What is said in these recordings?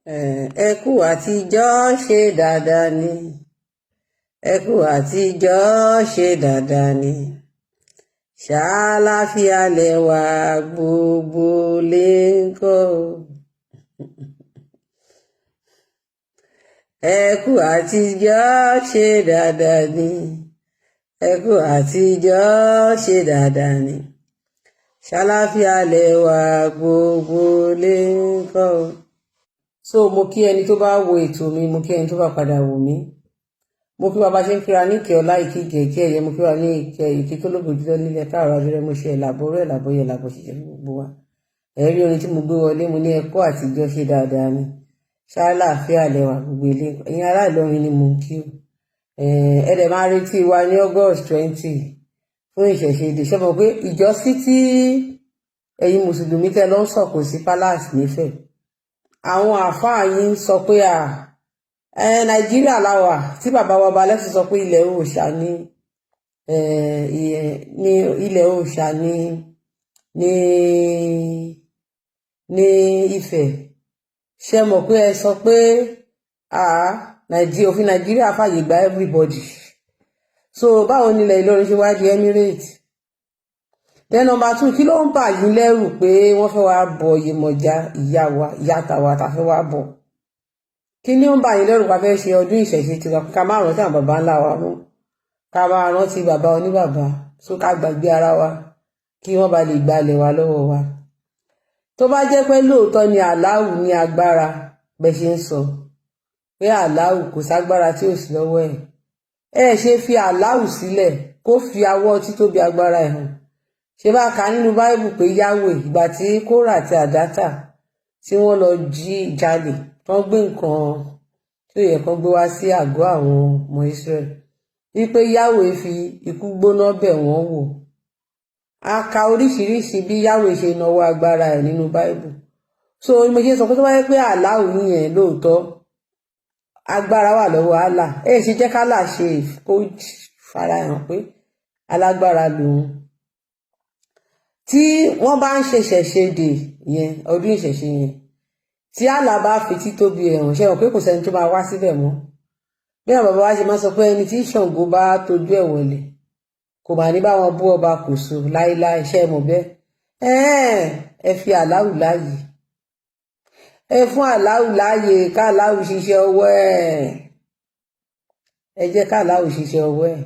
Ẹ kú àtijọ́, ṣe dáadáa ni? Ẹ kú àtijọ́, ṣe dáadáa ni? Ṣàlàáfíà lẹ wà, gbogbo lè ń kọ́ o. Ẹ kú àtijọ́, ṣe dáadáa ni? Ẹ kú àtijọ́, ṣe dáadáa ni? Ṣàlàáfíà lẹ wà, gbogbo lè ń kọ́ o. So mo kí ẹni tó bá wo ètò mi, mo kí ẹni tó bá padà wò mí, mo kí bàbá ṣe ń kíra ní ìkẹ́ ọlá, ìkí gẹ̀ẹ́kẹ́ ẹ̀yẹ, mo kí wa ní ìkẹ́ ìkí tó lógo jùlọ nílẹ̀ káàrọ̀ abẹ́rẹ́. Mo ṣe ẹ̀làbọ̀rọ̀ ẹ̀làbọ̀yẹ̀ ẹ̀làbọ̀ ṣiṣẹ́ fún gbogbo wa. Ẹ̀rí orin tí mo gbé wọlé, mo ní ẹ̀kọ́ àtijọ́, ṣe dáadáa ni? Ṣàlàáfíà lẹwà, gbogbo ilé? Ẹ̀yin ará Ìlọrin ni mo ń kí o. Ẹ dẹ̀ máa retí wa ní August 20 fún ìṣẹ̀ṣe èdè. Ṣé mo pé ìjọsí tí ẹ̀yin mùsùlùmí tẹ́ lọ ń sọ̀kò sí palace nífẹ̀ẹ́, àwọn àáfàá yín ń sọ pé à ẹ Nàìjíríà láwà, tí bàbá wa balẹ̀ sì sọ pé ilẹ̀ òòṣà ní ní ilẹ̀ òòṣà ní Ifẹ̀. Ṣé mọ̀ pé ẹ sọ pé òfin Nàìjíríà fàyè gba everybody? So báwo nílẹ̀ Ìlọrin ṣe wá di emirate? Then number two, kí ló ń bà yín lẹ́rù pé wọ́n fẹ́ wá bọ Yemọja, ìyá wa, ìyá tàwa tá fẹ́ wá bọ̀? Kí ni ó ń bà yín lẹ́rù pa fẹ́ ṣe ọdún ìṣẹ̀ṣe tiwa, ká má rántí àwọn bàbá ńlá wa mú, ká máa rántí bàbá oníbàbá, so ká gbàgbé ara wa kí wọ́n bá lè gbalẹ̀ wa lọ́wọ́ wa? Tó bá jẹ́ pé lóòótọ́ ni Aláwù ní agbára bẹ́ ṣe ń sọ pé Aláwù kò ságbára tí ò sí lọ́wọ́ ẹ̀, ẹ ṣe fi Aláwù sílẹ̀ kó fi awọ́ títóbi agbára ẹ̀ hàn. Ṣé bá kà nínú Báíbù pé Yahweh, ìgbà tí Kórà àti Àdátà tí wọ́n lọ jí jalè, tán gbé nǹkan tí ó yẹ kán gbé wá sí àgọ́ àwọn ọmọ Israel, wípé Yahweh fi ikú gbóná bẹ̀ wọ́n wò? A ka oríṣiríṣi bí Yahweh ṣe nawọ́ agbára ẹ̀ nínú Báíbù. So mo ṣe sọ pé tó bá yẹ pé Aláwù yẹn lóòótọ́ agbára wà lọ́wọ́ Allah, ẹ ṣe jẹ́ kálà ṣe kó fara hàn pé alágbára lòun. Tí wọ́n bá ń ṣe ṣẹ̀ṣe dè yẹn, ọdún ìṣẹ̀ṣe yẹn, tí Allah bá fi títóbi ẹ̀ hàn, ṣe hàn pé kò sẹ́ni tó máa wá síbẹ̀ mọ́. Bí àwọn bàbá wa ṣe máa sọ pé ẹni tí Ṣàngó bá tójú ẹ̀ wọlé, kò mà ní bá wọn bú ọba Kòso láéláé. Ṣe é mọ̀ bẹ́ẹ̀? Ẹ fi Aláwù láàyè, ẹ fún Aláwù láàyè ká Aláwù ṣiṣẹ́ ọwọ́ ẹ̀. Ẹ jẹ́ ká Aláwù ṣiṣẹ́ ọwọ́ ẹ̀.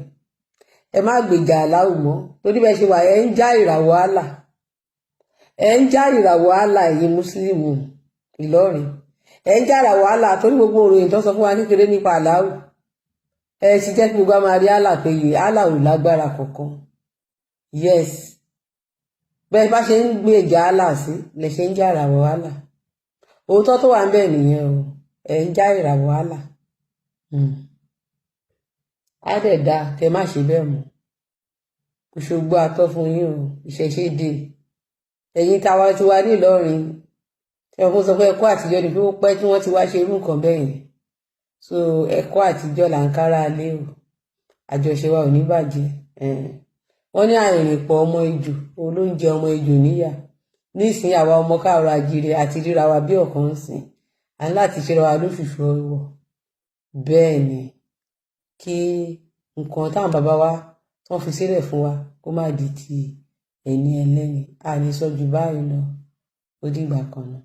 Ẹ má gbèjà Aláwù mọ́, torí bẹ́ẹ̀ ṣe wà, ẹ ń já ìràwọ̀ Allah, ẹ ń já ìràwọ̀ Allah. Ẹ̀yin mùsùlùmí Ìlọrin, ẹ ń já ìràwọ̀ Allah, torí gbogbo òròyìn tó sọ fún wa níkeré nípa Aláwù, ẹ ti jẹ́ kí gbogbo a máa rí Allah pé Allah ò lágbára kankan. Yes, bẹ́ẹ̀ bá ṣe ń gbèjà Allah sí lè ṣe ń já ìràwọ̀ Allah. Òótọ́ tó wà ń bẹ̀ nìyẹn o. Ẹ ń já ìràwọ̀ Allah. Á dẹ̀ dáa kẹ má ṣe bẹ́ẹ̀ mọ́. Òṣogbo àtọ́ fún yín o. Ìṣẹ̀ṣe dé. Ẹ̀yin táwa ti wá ní Ìlọrin, tí wọ́n sọ pé ẹ̀kọ́ àtijọ́ ni, pé ó pẹ́ tí wọ́n ti wá ṣe irú nǹkan bẹ́ẹ̀ yẹn. So ẹ̀kọ́ àtijọ́ là ń kára lé o. Àjọṣe wa ò ní bàjẹ́. Wọ́n ní àìrìnpọ̀ ọmọ ejò olóúnjẹ ọmọ ejò níyà. Nísìnyí, àwa ọmọ káàrọ̀ àjíire àti ríra wa bí ọ̀kan ń sìn, à ń láti ṣe ra wa lóṣùṣù ọwọ̀. Bẹ́ẹ̀ ni, kí nǹkan táwọn bàbá wa tán fi sílẹ̀ fún wa kó má di ti ẹni ẹlẹ́ni. A ní sọ ju báyìí lọ. Ó dìgbà kan náà.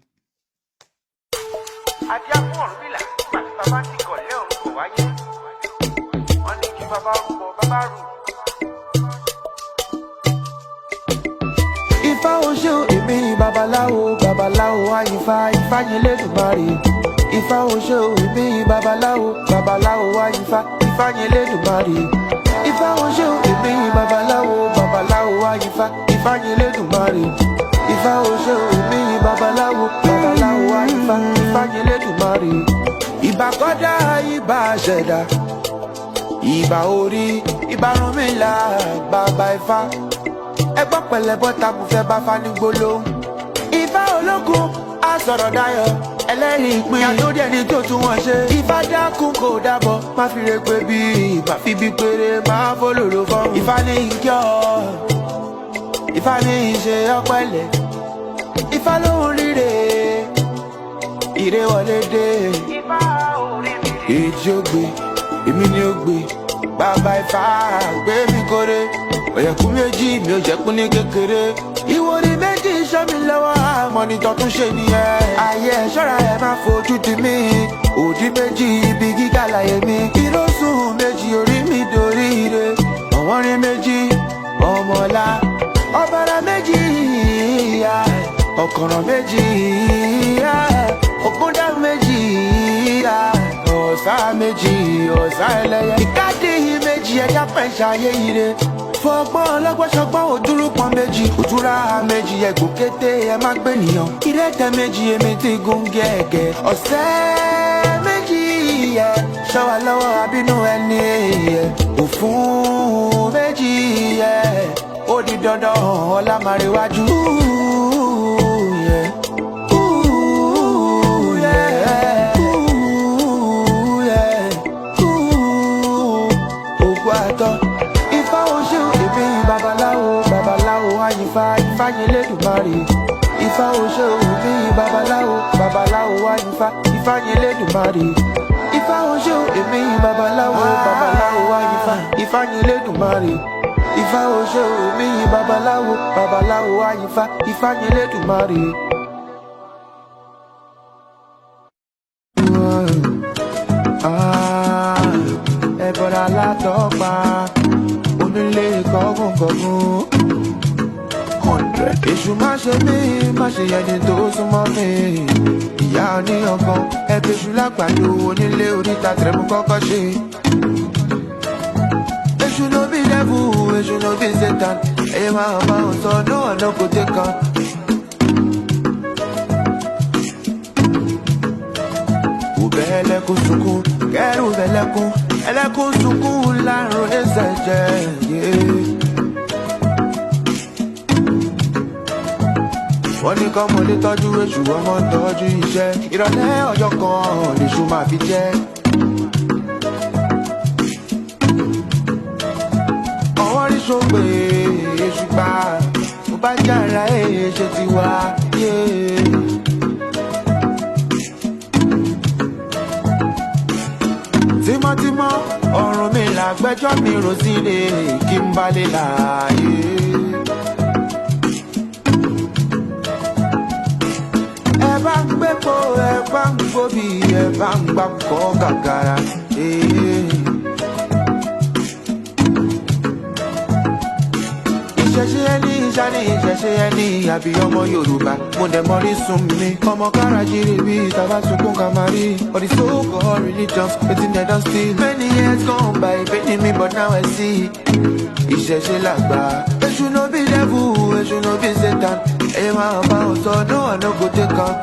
Adé fún Ọ̀rúnmìlà nígbà tí bàbá ti kọ̀lé ọ̀run kò wáyé. Wọ́n ní kí bàbá rúbọ, bàbá rù. Ifá oṣó, èmi babaláwo, babaláwo àyífá, ifá yín lẹ́dùnmarè. Ifá oṣó, èmi babaláwo, babaláwo àyífá, ifá yín lẹ́dùnmarè. Ifá oṣó, èmi babaláwo, babaláwo àyífá, ifá yín lẹ́dùnmarè. Ifá oṣó, èmi babaláwo, babaláwo àyífá, ifá yín lẹ́dùnmarè. Ìbà kọ́dá, ìbà ṣẹ̀dá, ìbà orí, ìbà Ọ̀rúnmìlà, bàbá Ifá. Ẹgbọ́n pẹ̀lẹ́ bọ́ta, mo fẹ́ bá fa ní gbólóhùn. Ifá olókun á sọ̀rọ̀ dayọ̀, ẹlẹ́rìí ìpín àtòrí ẹni tó tún wọ́n ṣe. Ifá dákun kò dábọ̀, má fi re pé bí má fi bí péré, má fọlọ́lọ́ fọ́. Ifá ní ìjọ, Ifá ní ìṣe ọpẹlẹ, Ifá lóhùn ríre. Ire wọlé dé. Ifá orí mi rè. Èjì ó gbé, èmi ni ó gbé. Bàbá Ifá gbé mi kórè. Ọ̀yẹ̀kú méjì mi ò jẹ́kú ní kékeré. Ìwòrì méjì ṣọ́ mi lọ́wọ́ àmọ́nitọ́ tún ṣe nìyẹn. Ayé ẹ̀ ṣọ́ra ẹ̀ máa fojú di mí. Òdì méjì ibi gíga láyé mi. Ìrọ́sùn méjì orí mi dorí ire. Ọ̀wọ́n rí méjì ọmọlá. Ọ̀bàrà méjì ìyá. Ọ̀kànràn méjì ìyá. Ògúndá méjì ìyá. Ọ̀sá méjì ọ̀sá ẹlẹ́yẹ. Ìkádìí méjì ẹja pẹ̀ṣẹ̀ ayé ire. Fọgbọ́n ọlọ́gbọ́n ṣọgbọ́n òdúró pọn méjì. Òtúrá méjì ẹ̀gbọ́n kété ẹ má gbé nìyàn. Ìrẹ́tẹ̀ méjì èmi ti gun gẹ̀ẹ́gẹ́. Ọ̀sẹ̀ méjì yẹ ṣọ́wa lọ́wọ́ abínú ẹni yẹ. Òfun méjì yẹ ó di dandan ọlá máa rewájú. Ooh, yeah. Ooh, yeah. Ooh, yeah. Ooh, ògùn àtọ. Ifá oṣù èmi babaláwo babaláwo àyìnfá ifá yẹn lẹ́dùnmarè. Ifá oṣù èmi babaláwo babaláwo àyìnfá ifá yẹn lẹ́dùnmarè. Ifá oṣù èmi babaláwo babaláwo àyìnfá ifá yẹn lẹ́dùnmarè. Ifá oṣù èmi babaláwo babaláwo àyìnfá ifá yẹn lẹ́dùnmarè. Ah, ẹ̀bọ̀rà látọ̀pa onílé kọ́gùnkọ́gùn. Èṣù má ṣe mí, má ṣe yẹni tó súnmọ́ mi. Ìyá oníyankan, ẹbí èṣù lágbàdo onílé oríta tẹ̀mú kọ́kọ́ ṣe. Èṣù no be devil, èṣù no be Satan. Ẹyẹ máa bá òun sọ, no one no go take am. Òbẹ̀ ẹlẹ́kùn sunkún, kẹ́rù ẹlẹ́kùn, ẹlẹ́kùn sunkún lárùn ẹsẹ̀ jẹ́. Wọ́n ní kọ́mọdé tọ́jú èṣù, ọmọ ń tọ́jú iṣẹ́. Ìrọ̀lẹ́ ọjọ́ kan lèṣù máa fi jẹ́. Ọwọ́ rí sógbè èṣù gbà, mo bá jára èyí ṣe ti wá. Tímọ́tímọ́ ọ̀run mi làgbẹ́jọ́ mi rò sílé kí n bá lè láàyè. Ẹ bá ń gbépo, ẹ bá ń gbóbi, ẹ bá ń gbàkọ́ gàgàrà. Ìṣẹ̀ṣe ẹni ìṣáni ìṣẹ̀ṣe ẹni àbí ọmọ Yorùbá. Mo dẹ̀ mọ orísun mi. Ọmọ kára jírí bí tàbá sunkún ká máa rí. All the so-called religions, wetin dem don steal. Many years gone by, paining me but now I see. Ìṣẹ̀ṣe làgbà. Èṣù no be devil, èṣù no be Satan. Ẹyẹ máa bá òun sọ, no one no go take am.